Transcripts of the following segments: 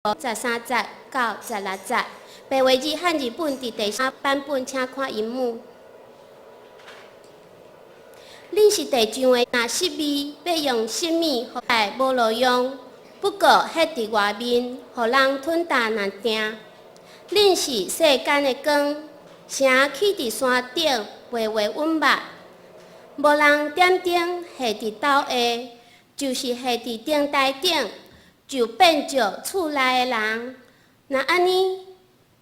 13節到16節，白話字漢字本佇第三版本，請看螢幕。恁是地上的若失味，欲用啥物予來無路用？不過歇佇外面，予人吞踏若定。恁是世間的光，城起佇山頂，袂會隱密。無人點燈下佇斗下，就是下佇燈臺頂，就變照厝內的人。若按呢，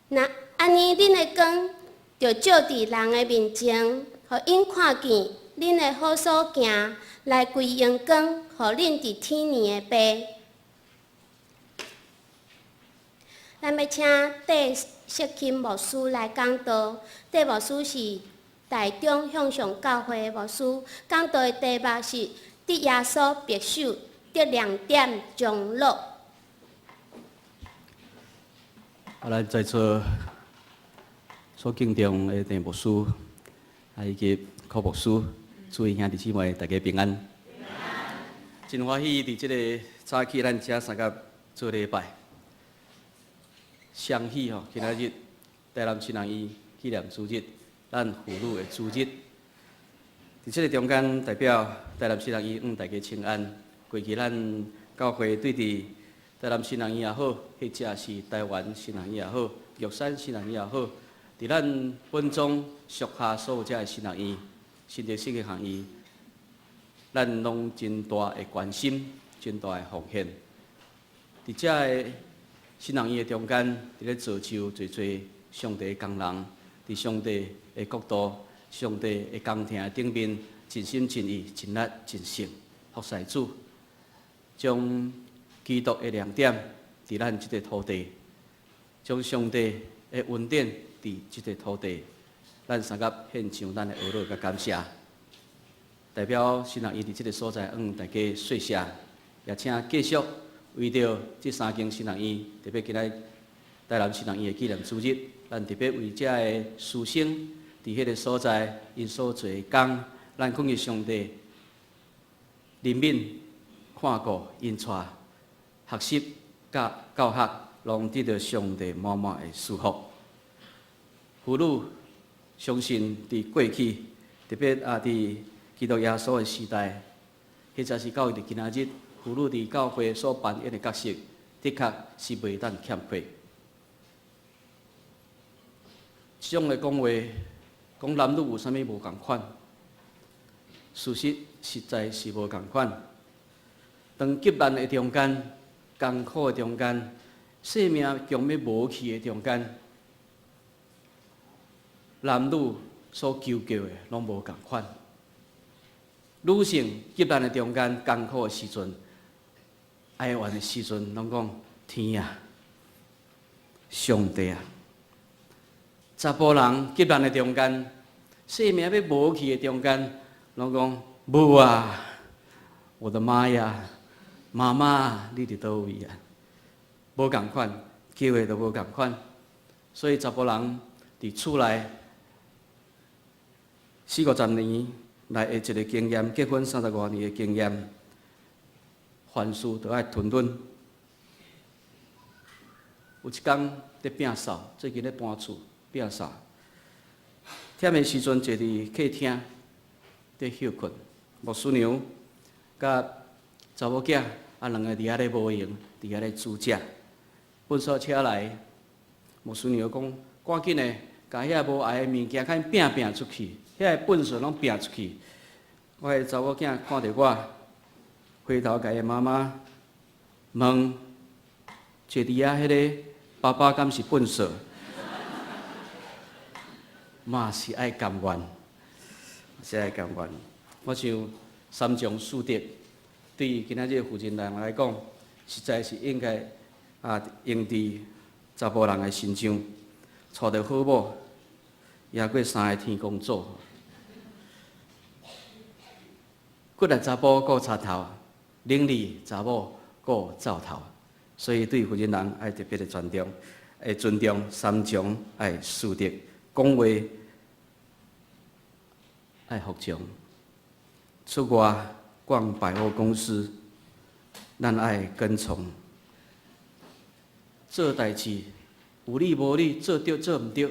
若按呢，恁的光就照佇人的面前，予𪜶看見恁的好所行，來歸榮光，予恁佇天父的爸。咱欲請戴錫欽牧師來講道。戴牧師是台中向上教會的牧師，講道的題目是“得耶穌白首，得亮點長樂”。啊，咱在座所敬重的鄭牧師，啊以及柯牧師，諸位兄弟姊妹，大家平安。真歡喜佇這个早起，咱遮相佮做禮拜。雙喜吼，今仔日台南新人院紀念主日，咱婦女的主日。佇這个中間，代表台南新人院向大家請安。過去咱教會對佇台南新人院也好，或者是台灣新人院也好，玉山新人院也好，佇咱本宗屬下所有遮的新人院、新竹聖經學院，咱攏真大的關心，真大的奉獻。佇遮个新人院的中間，佇咧造就濟濟上帝的工人，佇上帝的國度、上帝的宮廷的頂面，盡心盡意、盡力盡性服侍主，將基督的亮點佇咱這个土地，將上帝的恩典佇這个土地，咱相佮獻上咱的呵咾佮感謝。代表新人院佇這个所在，向大家說謝，也請繼續為著這三間新人院，特別今仔台南新人院的紀念主日，咱特別為遮个師生佇彼个所在，𪜶所做的工，咱懇求上帝憐憫看顧𪜶帶學習佮教學，攏得著上帝滿滿的祝福。婦女相信佇過去，特別啊佇基督耶穌的時代，或者是到佇今仔日，婦女佇教會所扮演的角色，的確是袂當欠缺。這種的講話，講男女有啥物無仝款？事實實在是無仝款。當急難的中間、艱苦的中間、性命強欲無去的中間，男女所求救的攏無仝款。女性急難的中間、艱苦的時陣、哀怨的時陣，攏講天啊，上帝啊！查埔人急難的中間，性命欲無去的中間，攏講母啊，我的媽呀，媽媽，你佇佗位啊？無仝款，叫的都無仝款，所以查埔人佇厝內四五十年來的一个經驗，結婚三十外年的經驗，凡事都愛吞忍。有一工佇摒掃，最近咧搬厝摒掃，忝的時陣坐佇客廳佇歇睏，牧師娘佮查某囝啊兩个佇遐咧無閒，佇遐咧煮食。糞掃車來，牧師娘講：趕緊的，共遐無愛的物件較摒摒出去，遐个糞掃攏摒出去。我的查某囝看著我，回頭共伊媽媽問：坐佇遐彼个爸爸敢是糞掃？嘛是愛甘願，是愛甘願。我想三從四德對今仔日負責人來講，實在是應該啊用佇查埔人的身上，娶著好某，贏過三个天公祖。骨力查埔顧柴頭，能力查某顧灶頭，所以對負責人愛特別的尊重，會尊重三從愛四德，講話愛服從。出外逛百貨公司，咱愛跟從。做代誌有理無理，做對做毋對，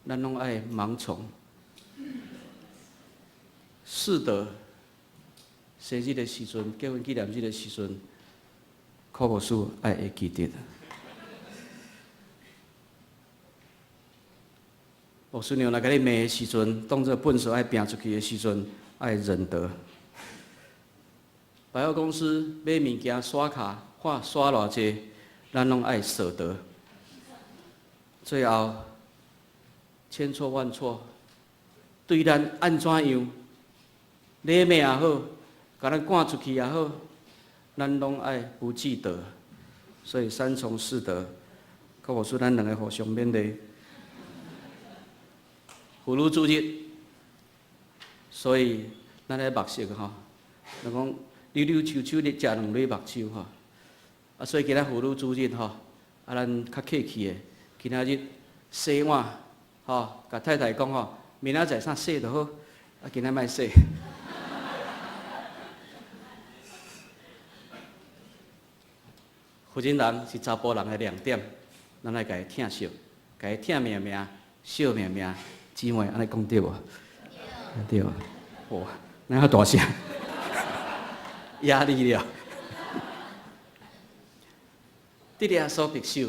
咱攏愛盲從。四德，生日的時陣，結婚紀念日的時陣，柯牧師愛會記得。牧師娘來共你罵的時陣，當做糞埽愛拚出去的時陣，愛忍得。百貨公司買物件刷卡，看刷偌濟，咱攏愛捨得。最後，千錯萬錯，對咱按怎樣，禮貌也好，共咱趕出去也好，咱攏愛不記得。所以三從四德，柯牧師咱兩个互相勉勵。婦女主日，所以咱咧目色吼，人講溜溜秋秋咧食兩蕊目睭吼，啊，所以今仔婦女主日吼，啊，咱較客氣的，今仔日洗碗吼，共太太講吼，明仔載啥洗就好，啊，今仔莫洗。福建人是查埔人的亮點，咱愛共伊疼惜，共伊疼命命，惜命命。姊妹，按呢講對無？對。哇，哪遐大聲？壓力了。得耶穌白手，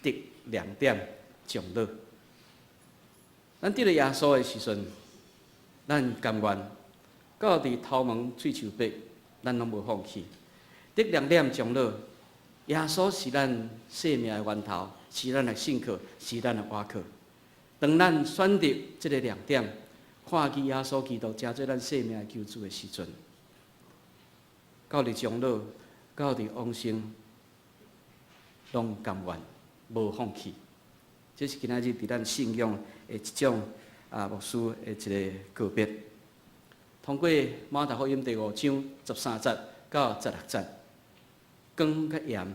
得亮點長老。咱得著耶穌的時陣，咱甘願到佇頭毛喙鬚白，咱攏無放棄。得亮點長老，耶穌是咱生命的源頭，是咱的信靠，是咱的倚靠。當咱選擇這个亮點，看見耶穌基督成做咱生命的救主的時陣，到佇終老，到佇往生，攏甘願，無放棄。這是今仔日佇咱信仰的一種啊，牧師的一个告別。通過馬太福音第五章十三節到十六節，光佮鹽，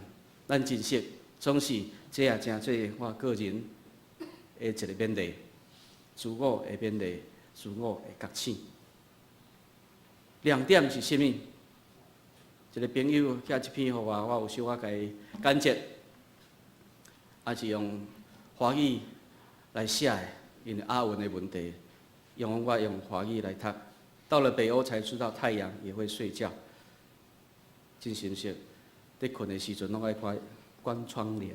咱珍惜，總是這也成做我個人的一个勉勵，自我的勉勵，自我的覺醒。亮點是啥物？一个朋友寄一篇予我，我有小可共伊簡介，也是用華語來寫的，因為押韻的問題，用我用華語來讀。到了北歐才知道太陽也會睡覺。真心實，佇睏的時陣攏愛關關窗簾。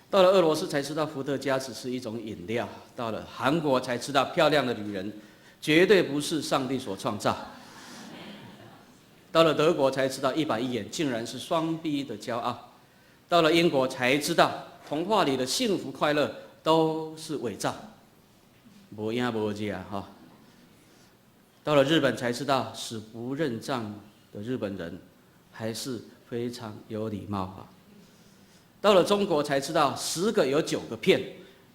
到了俄羅斯才知道伏特加只是一種飲料。到了韓國才知道漂亮的女人絕對不是上帝所創造。到了德國才知道100億元竟然是雙 B 的驕傲。到了英國才知道童話裡的幸福快樂都是偽造，無影無跡哈。到了日本才知道死不認賬的日本人還是非常有禮貌哈。到了中國才知道10個有9個騙，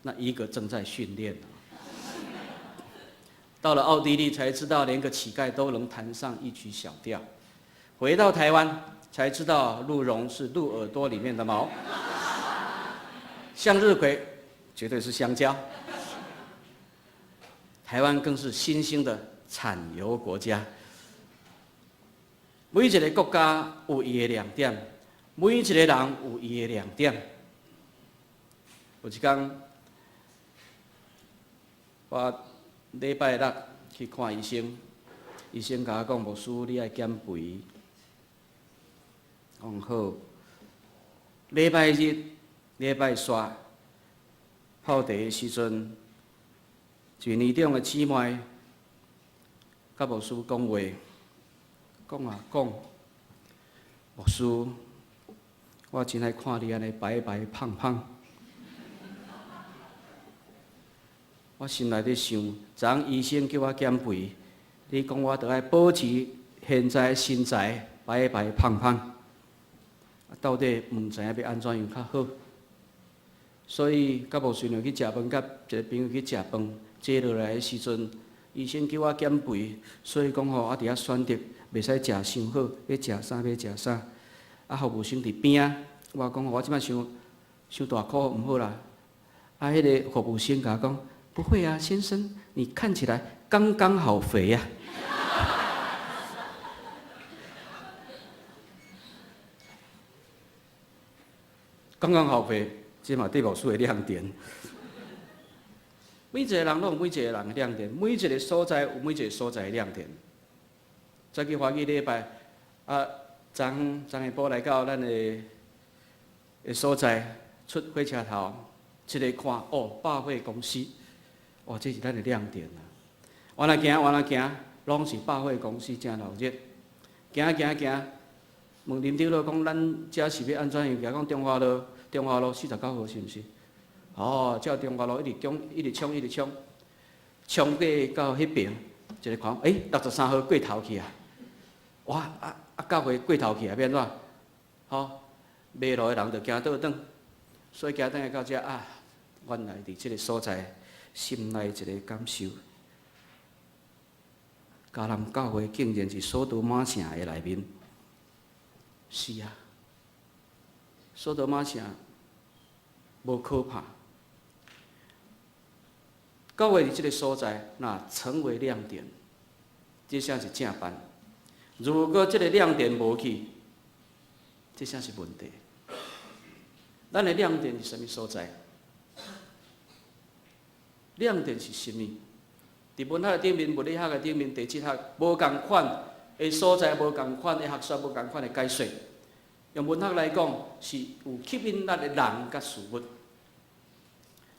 那一個正在訓練。到了奧地利才知道連個乞丐都能彈上一曲小調。回到台灣才知道鹿茸是鹿耳朵裡面的毛。向日葵絕對是香蕉。台灣更是新興的產油國家。每一个國家有伊的亮點，每一个人有伊的亮點。有一工，我禮拜六去看醫生，醫生共我講：牧師，你愛減肥。講好。禮拜日、禮拜三泡茶的時陣，一位年長的姊妹佮牧師講話，講啊講，牧師，我真愛看你按呢白白胖胖。我心內佇想，昨昏醫生叫我減肥，你講我著愛保持現在的身材白白胖胖，到底毋知影欲按怎樣較好。所以，佮牧師娘去食飯，佮一個朋友去食飯，坐落來的時陣，醫生叫我減肥，所以講吼，我佇遐選擇，袂使食傷好，欲食啥欲食啥。啊，服務生佇邊仔，我講我這擺傷傷大箍毋好啦。啊，彼个服務生共我講，不會啊，先生，你看起來剛剛好肥啊。剛剛好配，這嘛對牧師的亮點。每一個人攏有每一個人的亮點，每一個所在有每一個所在的亮點。再去華語禮拜，啊，昨昨下晡來到咱的所在，出火車頭，一个看，哦，百貨公司，哇，這是咱的亮點啊！往那行，往那行，攏是百貨公司，誠鬧熱。行行行，問林長老講，咱遮是欲按怎樣行？講中華路，中華路49號是毋是？哦，照中華路一直衝，一直衝，一直衝，衝過到彼爿，一个看，欸，63號過頭去啊！哇，啊啊，教會過頭去啊，欲按怎？吼，迷路的人就行倒轉，所以行轉來到遮啊，原來佇這个所在，心內一个感受。迦南教會竟然是所多瑪城的內面，是啊，所多瑪城無可怕。教會佇這个所在，若成為亮點，這才是正範。如果這个亮點無去，這才是問題。咱的亮點是啥物所在？亮點是啥物？佇文學的頂面、物理學的頂面、地質學無仝款的所在，無仝款的學說，無仝款的解說。用文學來講，是有吸引力的人佮事物。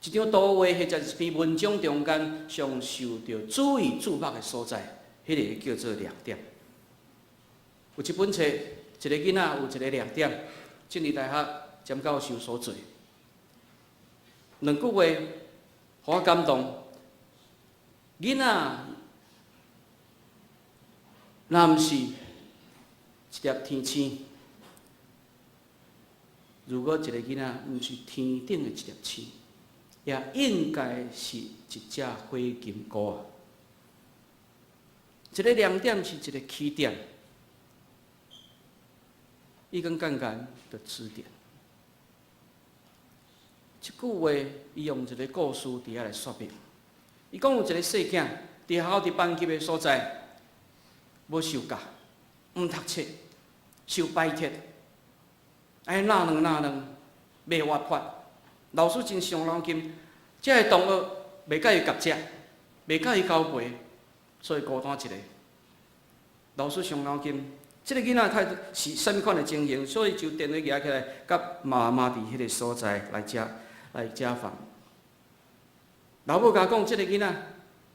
一張圖畫或者是一篇文章中間上受著注意注目的所在，彼个叫做亮點。有一本冊，一个囡仔有一个亮點，政治大學詹教授所做。兩句話，予我感動。囡仔若毋是一粒天星，如果一个囡仔毋是天頂的一粒星，也應該是一隻火金姑啊！一个亮點是一个起點，一根槓桿的支點。這句話，伊用一个故事佇遐來說明。伊講有一个細囝，佇學校佇班級的所在，無受教，毋讀冊，受排斥，愛鬧兩鬧兩，袂活潑。老師真傷腦筋，這个同學袂佮伊夾食，袂佮伊交陪，所以孤單一个。老師傷腦筋，這个囡仔態度是啥物款的情形，所以就電話舉起來，佮媽媽佇彼个所在來食來食飯。老母共講，這个囡仔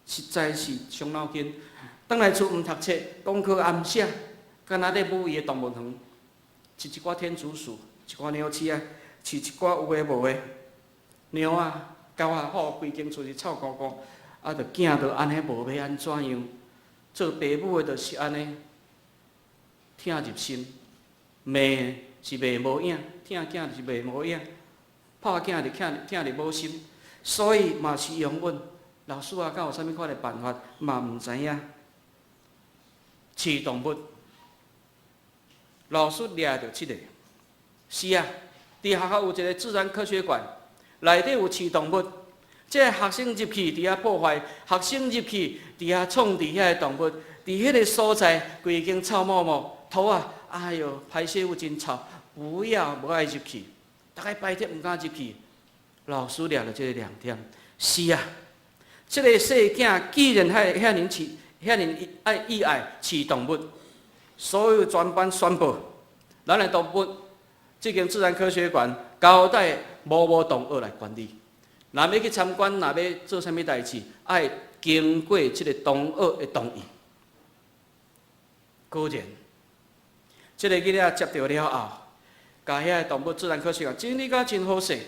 實在是傷腦筋，轉來厝毋讀冊，功課也毋寫，敢若咧母伊的動物園，飼一寡天竺鼠，一寡鳥鼠仔，飼一寡有的無的，貓仔、狗仔，吼，規間厝是臭糊糊，啊，著囝著按呢無欲按怎樣？做爸母的就是按呢，疼入心，罵是罵無影，疼囝就是罵無影，拍囝就疼疼入無心。所以嘛是用問老師啊，敢有啥物款的辦法？嘛毋知影。飼動物，老師掠著這个，是啊，佇學校有一个自然科學館，內底有飼動物，這个學生入去佇遐破壞，學生入去佇遐創治遐个動物，佇彼个所在規間臭毛毛，塗仔，哎喲，排泄物真臭，不要無愛入去，逐家排斥毋敢入去。老師掠著這个亮點，是啊，這个細囝既然遐遐爾飼，遐爾愛意愛飼動物，所有全班宣布，咱的動物，這間自然科學館交代某某同學來管理。若欲去參觀，若欲做啥物代誌，愛經過這个同學的同意。果然，這个囡仔接著了後，共遐个動物自然科學館整理甲真好勢。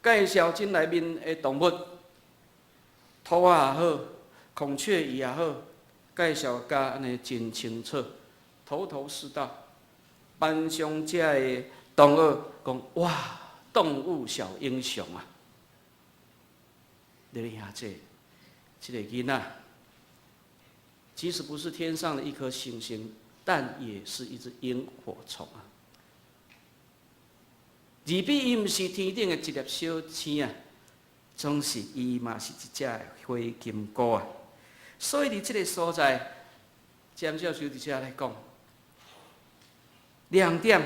介紹這內面的動物，兔仔也好，孔雀魚也好，介紹甲按呢真清楚，頭頭是道。班上遮的同學講：哇，動物小英雄啊！你兄弟，這个囡仔，即使不是天上的一顆星星，但也是一隻螢火蟲啊！二比伊毋是天頂的一粒小星啊，總是伊嘛是一隻火金姑啊。所以佇這个所在，詹教授佇遮來講，亮點，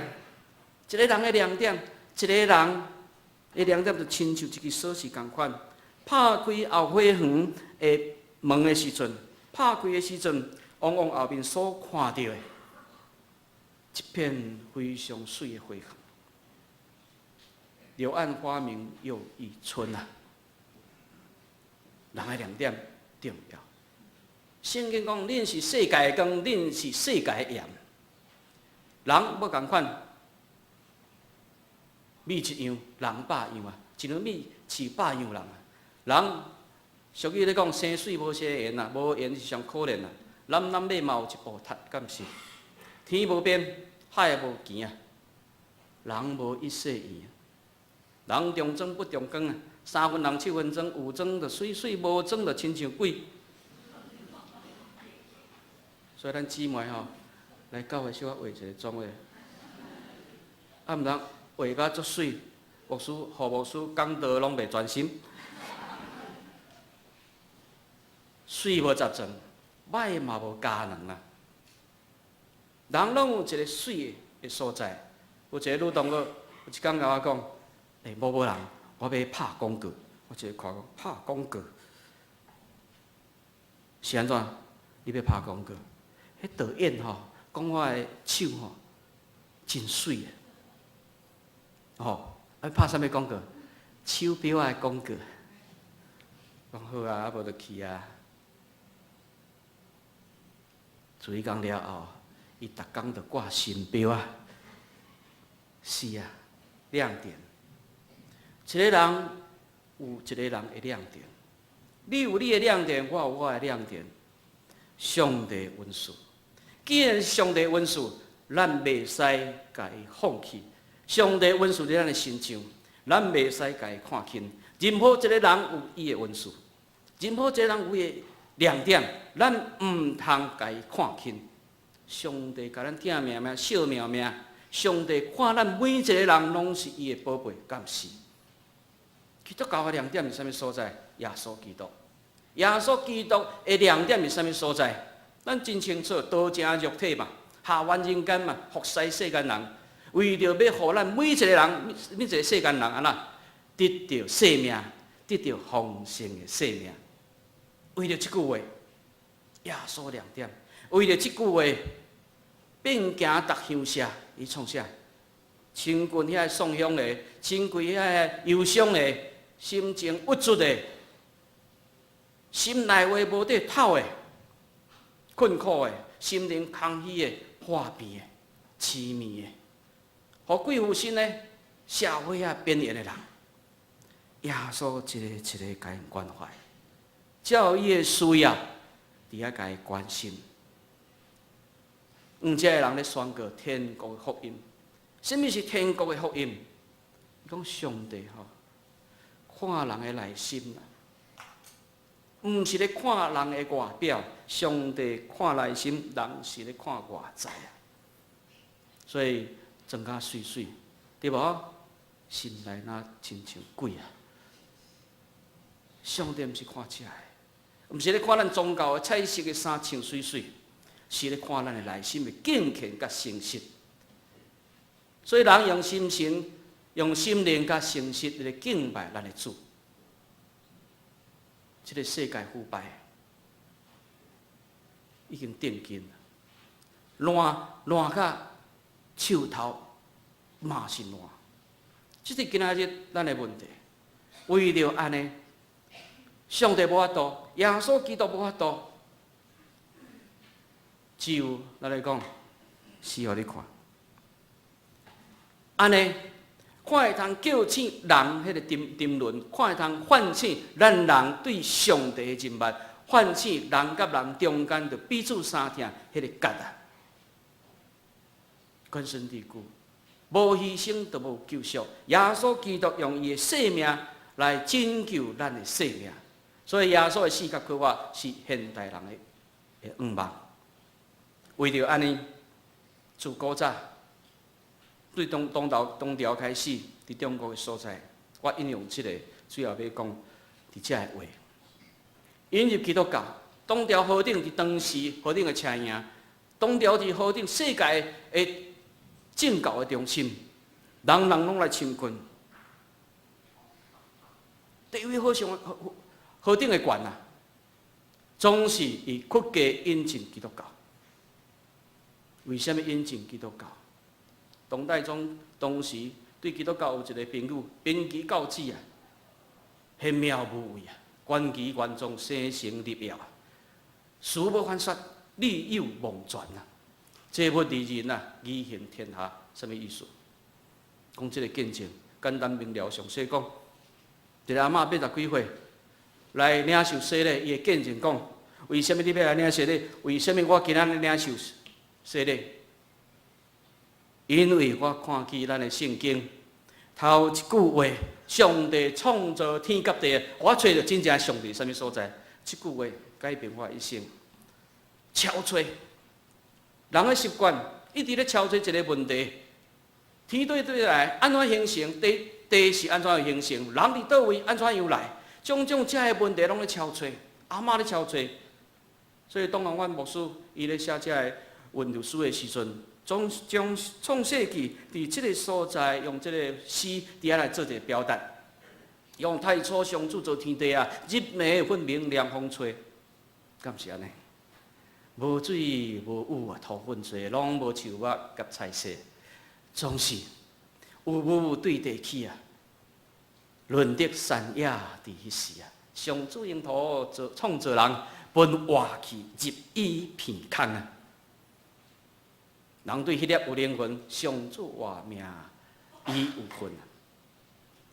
一个人的亮點，一个人的亮點就親像一支鎖匙仝款，拍開後花園的門的時陣，拍開的時陣，往往後面所看著的一片非常媠的花園。柳暗花明又一村啊！人的亮點重要。聖經講，恁是世界的光，恁是世界的鹽。人無仝款，米一樣，人百樣啊！一兩米飼百樣人啊！人俗語咧講，生媠無生緣啊，無緣是上可憐啊。攬攬馬嘛有一步踢，敢是？天無變，海無墘啊！人無一世圓。人重妝不重光啊！三分人七分妝，有妝就媠媠，無妝就親像鬼。所以咱姊妹吼，來教會小可化一個妝的，啊，毋通畫甲足媠，牧師何牧師講道攏袂專心。媠無雜妝，歹嘛無佳能啊！人攏有一個媠的所在，有一個女同學，有一工共我講。欸，某某人，我欲拍廣告，我一个看講拍廣告，是按怎？你欲拍廣告？彼導演吼，講我的手吼真媠的，吼，啊拍啥物廣告？手錶仔的廣告。講好啊，啊無就去啊。自彼工了後，伊逐工就掛新錶仔。是啊，亮點。一個人有一個人的亮點，你有你的亮點，我有我的亮點。上帝恩賜，既然上帝恩賜，咱袂使共伊放棄。上帝恩賜佇咱的身上，咱袂使共伊看輕。任何一個人有伊的恩賜，任何一個人有伊的亮點，咱毋通共伊看輕。上帝共咱疼命命、惜命命，上帝看咱每一個人攏是伊的寶貝，敢是？基督教的亮點是啥物所在？耶穌基督。耶穌基督的亮點是啥物所在？咱真清楚，道成肉體嘛，下凡人間嘛，服侍世間人，為著欲予咱每一個人，每一個世間人按怎得著生命，得著豐盛的生命。為著這句話，耶穌亮點。為著這句話，遍行逐鄉社，伊創啥？親近遐個喪鄉的，親近遐個憂傷的，心情鬱卒的，心內話無得透的，困苦的，心靈空虛的，破病的，痴迷的，予鬼附身的，社會仔邊緣的人，耶穌一个一个共𪜶關懷，照伊的需要，佇遐共伊關心。向這个人咧宣告天國的福音。啥物是天國的福音？伊講上帝吼，看人的內心啦，毋是咧看人的外表。上帝看內心，人是咧看外在啊。所以妝甲媠媠，對無？心內若親像鬼啊！上帝毋是看這个，毋是咧看咱宗教的彩色的衫穿媠媠，是咧看咱的內心的敬虔佮誠實。所以人用心神、用心靈佮誠實來敬拜咱的主。這个世界腐敗已經定根，爛爛甲樹頭嘛是爛。這是今仔日咱的問題。為著按呢，上帝無法度，耶穌基督無法度，只有咱來講，死予你看。按呢，看會通叫醒人彼个沉沉淪，看會通喚醒咱人對上帝的認捌，喚醒人佮人中間的彼此相疼彼个結啊。根深蒂固，無犧牲就無救贖。耶穌基督用伊的生命來拯救咱的生命，所以耶穌的死佮復活是現代人的願望。為著按呢，自古早對唐朝開始，佇中國的所在，我引用這個主要欲講佇遮的話。引入基督教，唐朝何等佇當時何等的車贏，唐朝佇何等世界的政教的中心，人人攏來親近，地位好像何何等的懸啊！總是以屈家引進基督教。為啥物引進基督教？唐太宗當時對基督教有一個評語：貧奇教子啊，玄妙無畏啊，觀其原宗，生成立要啊，辭無繁說，理有忘全啊，濟物離人啊，儀行天下，啥物意思？講這個見證，簡單明了，詳細講。一個阿嬤80幾歲來領受洗禮，伊會見證講：為啥物你欲來領洗禮？為啥物我今仔日領受洗禮？因為我看見咱的聖經頭一句話，上帝創造天佮地，我揣著真正上帝啥物所在？這句話改變我一生。敲揣人的習慣，一直咧敲揣一個問題：天對佗來，按怎形成？地地是按怎樣形成？人佇佗位按怎樣來？種種這个問題攏咧敲揣，阿嬤咧敲揣。所以當阮牧師伊咧寫這个問題書的時陣，總將創世紀佇這个所在用這個詩佇遐來做一個表達。用太初上主造天地啊，日暝分明涼風吹，敢是按呢？無水無雨啊，土糞濟，攏無樹木佮菜蔬，總是有霧對地起啊，潤澤山野佇彼時啊，上主用土造創造人，分活氣入伊鼻孔啊。人對彼粒有靈魂，上主活命，伊有份啊。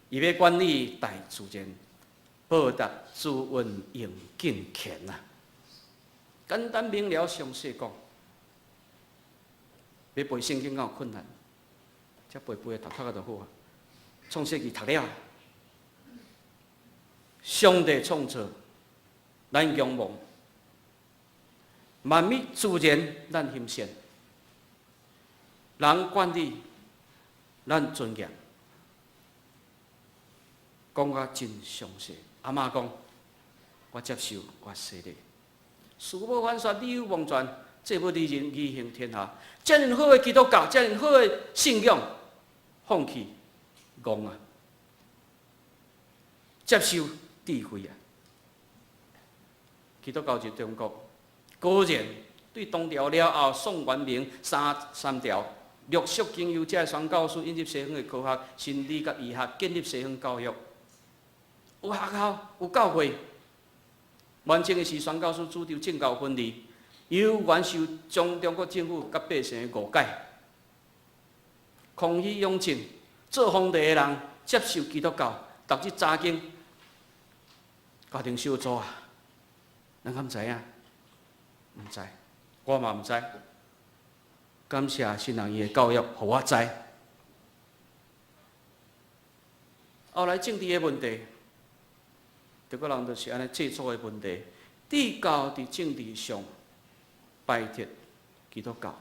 伊欲管理大自然，報答主恩用敬虔啊。簡單明了詳細講，欲背聖經敢有困難？才背背讀讀啊就好啊。創世記讀了，上帝創造，咱仰望；萬物自然，咱欣賞；人管理，咱尊嚴。講甲真詳細，阿嬤講，我接受，我洗禮。辭無繁說，理有忘全，濟物離人，儀行天下。遮爾好的基督教，遮爾好的信仰，放棄戇啊！接受智慧啊！基督教入中國，果然對唐朝了後，宋元明三三朝，陸續經由這宣教師引入西方的科學、心理佮醫學，建立西方教育。有學校，有教會。完成的是宣教師主張政教分離，猶原受中中國政府佮百姓的誤解。康熙、雍正做皇帝的人接受基督教，讀這查經，家庭小組啊，咱敢知影？毋知，我嘛毋知。感謝新人伊的教育，予我知。後來政治的問題。中國人就是按呢制作的問題，帝教佇政治上排斥基督教，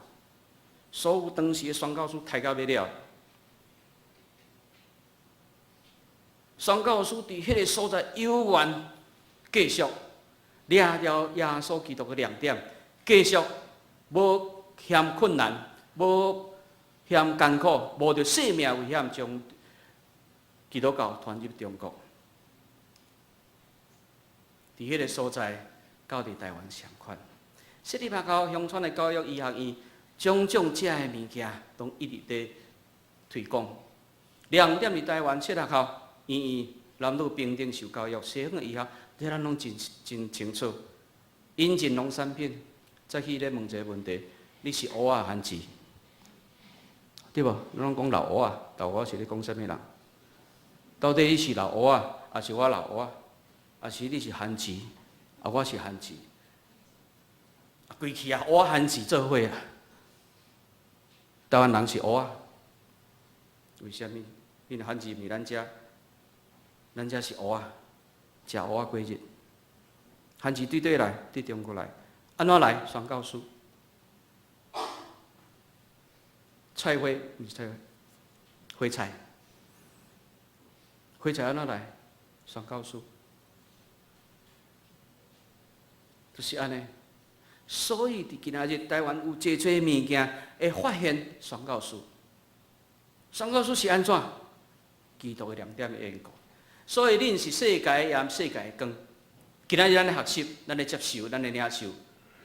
所有當時的宣教師刣到欲了。宣教師佇彼个所在猶原繼續掠著耶穌基督的亮點，繼續無嫌困難，無嫌艱苦，冒著性命危險，將基督教傳入中國。佇彼个所在，佮佇台灣相款，設立學校、鄉村的教育醫學院，種種遮的物件，攏一直佇推廣。兩點佇台灣設學校、醫院，男女平等受教育，西方的醫學，這咱攏真真清楚。引進農產品，再去咧問一个問題：你是烏仔番薯，對無？攏講老烏仔，老烏仔是咧講啥物人？到底你是老烏仔，抑是我老烏仔？抑是你是番薯，啊，我是番薯，啊，規氣啊，烏仔番薯做伙啊。台灣人是烏仔，為啥物？因為番薯毋是咱食，咱這是烏仔，食烏仔過日。番薯對佗來？對中國來，按怎來？宣教師，菜花毋是菜花，花菜，花菜按怎來？宣教師。就是按呢，所以佇今仔日台灣有濟濟物件會發現宣教師，宣教書是按怎？基督的亮點的緣故。所以恁是世界的鹽，世界的光。今仔日咱咧學習，咱咧接受，咱咧領受，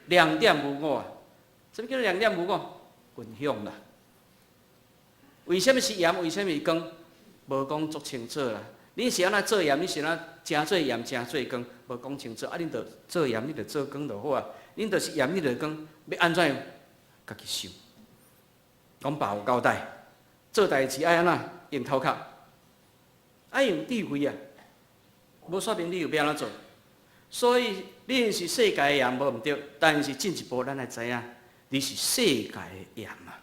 亮點無我啊！啥物叫做亮點無我？分享啦。為啥物是鹽？為啥物是光？無講足清楚啦。你是按怎做鹽？你是按怎誠做鹽，誠做光？無講清楚。啊，恁著做鹽，你著做光就好啊。恁著是鹽，你著光，欲按怎？家己想。阮爸有交代，做代誌愛按怎？用頭殼，愛用智慧啊！無說明理由欲按怎做。所以恁是世界的鹽無毋對，但是進一步咱來知影，你是世界的鹽啊，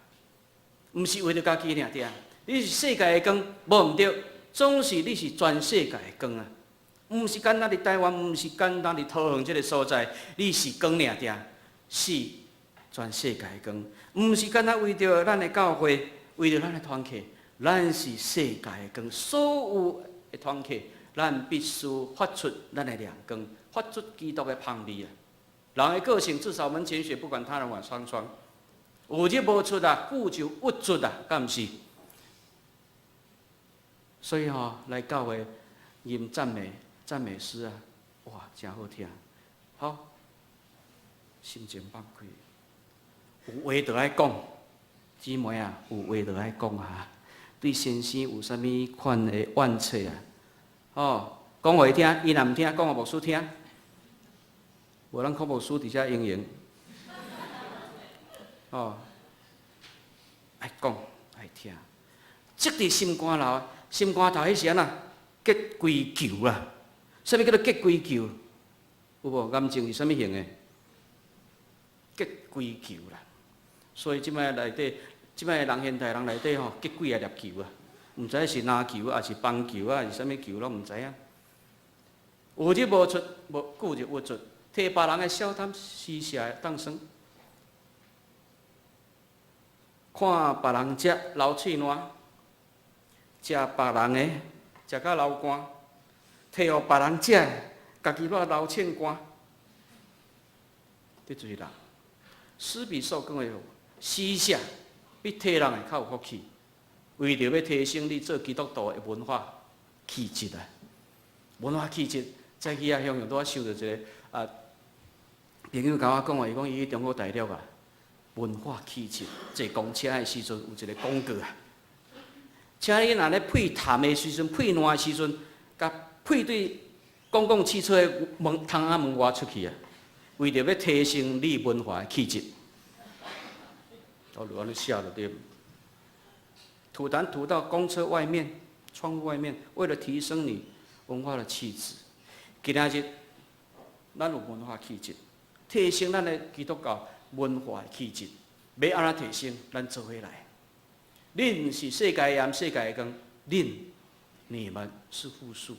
毋是為著家己爾對。你是世界的光，無毋對，總是你是全世界的光啊！毋是干焦佇台灣，毋是干焦佇桃園這个所在，你是光爾對，是全世界的光。毋是干焦為著咱的教會，為著咱的團契，咱是世界的光。所有的團契，咱必須發出咱的亮光，發出基督的芳味啊！人的個性自掃門前雪，不管他人瓦上霜。有日無出啊，久就鬱卒啊，敢毋是？所以吼，來教會吟讚美讚美詩啊，哇，誠好聽。好，心情放開，有話就愛講，姊妹啊，有話就愛講啊。對先生有啥物款的怨嗟啊？吼，講予伊聽，伊若毋聽，講予牧師聽。無咱看牧師佇遮應應。哦，愛講愛聽，積佇心肝頭，心肝頭彼是按怎？結歸球啊！啥物叫做結歸球？有無？癌症是啥物型的？結歸球啦。所以這擺內底，這擺人現代人內底吼結幾仔粒球啊？毋知是籃球啊，抑是棒球啊，抑是啥物球攏毋知影。有日無出，無久就鬱卒，提別人的小貪施捨當算。看別人食流喙瀾，食別人的食甲流汗，提予別人食，家己煞流凊汗，這就是人。施比受更為有福，施捨比提人的較有福氣。為著欲提升你做基督徒的文化氣質啊，文化氣質，早起啊，向陽拄仔收著一个啊朋友共我講話，伊講伊去中國大陸啊，文化氣質，坐公車的時陣有一个廣告啊，請你若咧噴痰的時陣、噴瀾的時陣，共噴對公共汽車的門窗仔門外出去啊，為著欲提升你文化的氣質。我就按呢寫就對。吐痰吐到公車外面、窗戶外面，為了提升你文化的氣質。今仔日，咱有文化氣質，提升咱的基督教文化的氣質。欲按怎提升？咱做伙來。恁是世界鹽，世界的光。恁、你們是複數。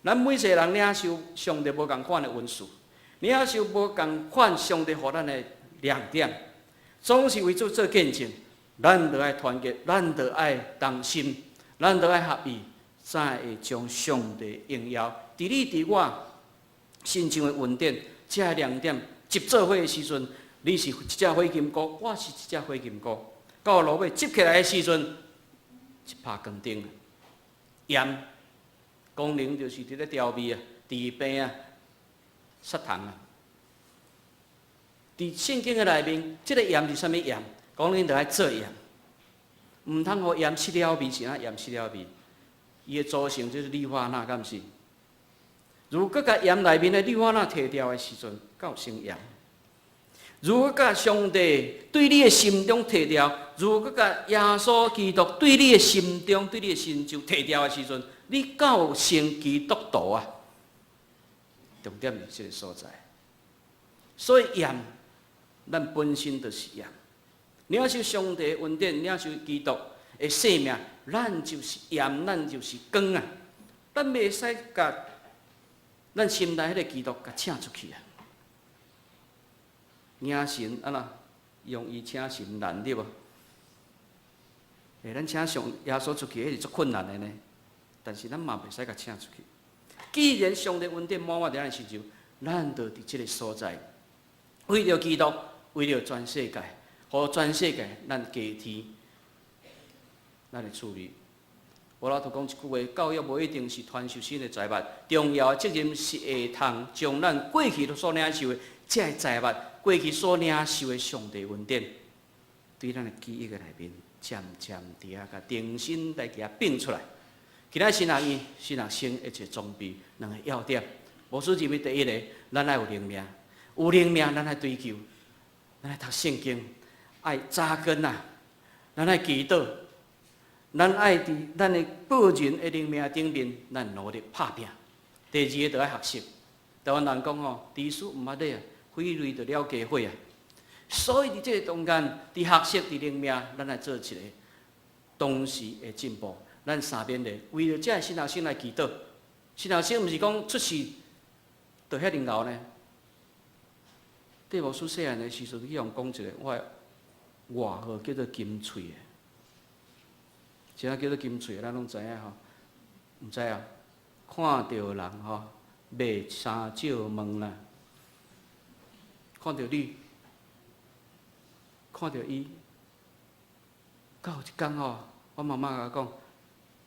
咱每一个人領受上帝無仝款的恩賜，領受無仝款上帝予咱的亮點，總是為主做見證。咱著愛團結，咱著愛同心，咱著愛合意，才會將上帝榮耀佇你佇我身上的恩典，這个亮點集做伙的時陣，你是一隻火金菇，我是一隻火金菇。到落尾集起來的時陣，一拍光燈。鹽功能就是佇咧調味啊、治病啊、殺蟲啊。佇聖經的內面，這个鹽是啥物鹽？講恁著愛做鹽，毋通予鹽失了味，是按怎鹽失了味？伊的組成就是氯化鈉，敢毋是？如果共鹽內面的氯化鈉提掉的時陣，敢有成鹽？如果共上帝對你的心中提掉，如果共耶穌基督對你的心中、對你的身上提掉的時陣，你敢有成基督徒啊？重點是這个所在。所以鹽，咱本身就是鹽。領受上帝的恩典，領受基督的生命，咱就是鹽，咱就是光啊！咱袂使共咱心內彼个基督共請出去啊！迎神按怎容易請神難對無？欸，咱請上耶穌出去，彼是足困難的呢。但是咱嘛袂使共請出去。既然上帝恩典滿滿佇咱身上，咱就佇這个所在，為著基督，為著全世界，予全世界咱加添咱的處理。我老頭講一句話，教育無一定是傳授新的財物，重要的責任是會通將咱過去所領受的這个財物，過去所領受的上帝恩典，對咱的記憶的內面，漸漸佇遐共重新來共變出來。今仔新學院、新學生的一個裝備兩個要點，無輸入去第一个，咱愛有靈命，有靈命，咱愛追求，咱愛讀聖經，愛扎根啊，咱愛祈禱。咱愛佇咱的個人的靈命頂面，咱努力拍拚。第二个，就愛學習。台灣人講吼，知書毋捌禮啊，揮淚就了家伙啊。所以佇這個中間，佇學習、佇靈命，咱來做一個同時的進步。咱三邊的為著這个新學生來祈禱。新學生毋是講出世就遐爾𠢕呢。戴牧師細漢的時陣，去予講一个，我的外號叫做金喙的。啥叫做金喙？咱攏知影吼，毋知啊？看著人吼，袂三照問啦。看著你，看著伊，到有一工吼，我媽媽共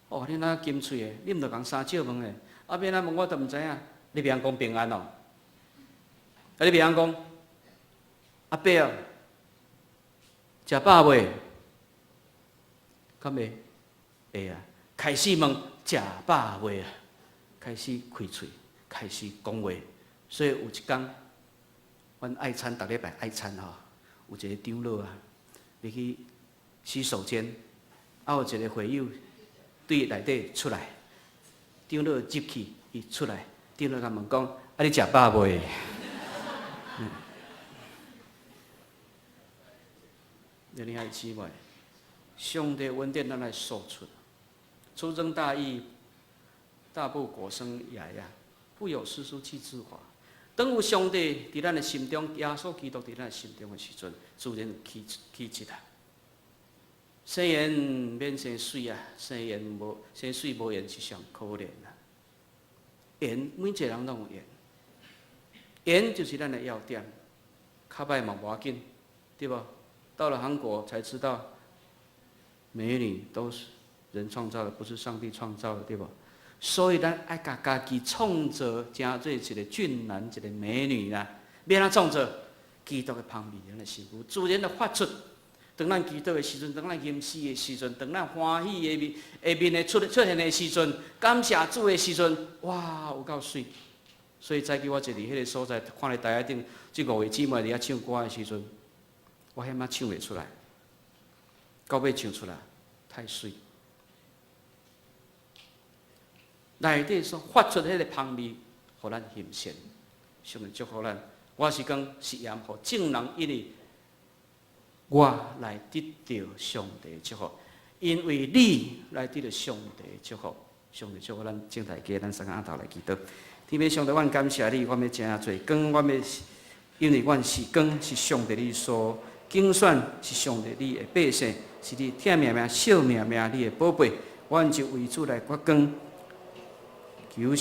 我講：哦，你若金喙的，你毋著共三照問的。啊，欲按怎問我都毋知影。你袂曉講平安哦？啊，你袂曉講阿伯啊？食飽未？敢會？會啊！開始問食飽未啊？開始開喙，開始講話。所以有一工，阮愛餐逐禮拜愛餐吼，有一個長老啊，欲去洗手間，啊有一個會友對內底出來，長老入去，伊出來，長老共問講：啊，你食飽未？你兄弟姊妹，上帝恩典咱來說出，粗針大意，大不果生芽呀，腹有詩書氣自華。當有上帝佇咱的心中，耶穌基督佇咱的心中的時陣，自然有氣氣質啊。生緣免生媠啊，生緣無生媠無緣是上可憐啊。緣每一個人攏有緣，緣就是咱的要點。較歹嘛無要緊，對無？到了韓國才知道，美女都是人創造的，不是上帝創造的，對無？所以咱愛共家己創造，成做一個俊男，一個美女啦。欲按怎創造？基督的芳味，咱的身軀自然的發出。當咱祈禱的時陣，當咱吟詩的時陣，當咱歡喜的面的面的出出現的時陣，感謝主的時陣，哇，有夠媠。所以早起我坐佇彼个所在，看咧台仔頂，這五位姊妹佇遐唱歌的時陣，我遐仔唱袂出來，到尾唱出來太媠。內底所發出彼个芳味，予咱欣羨，上帝祝福咱。我是講是鹽，予眾人因為我來得著上帝祝福，因為你來得著上帝祝福，上帝祝福咱眾大家，咱三个按頭來祈禱。天父上帝，阮感謝你，阮欲成做光，阮欲因為阮是光，是上帝你所揀選，是上帝你的百姓，是你疼命命、惜命命你的寶貝，阮就為主來發光。求。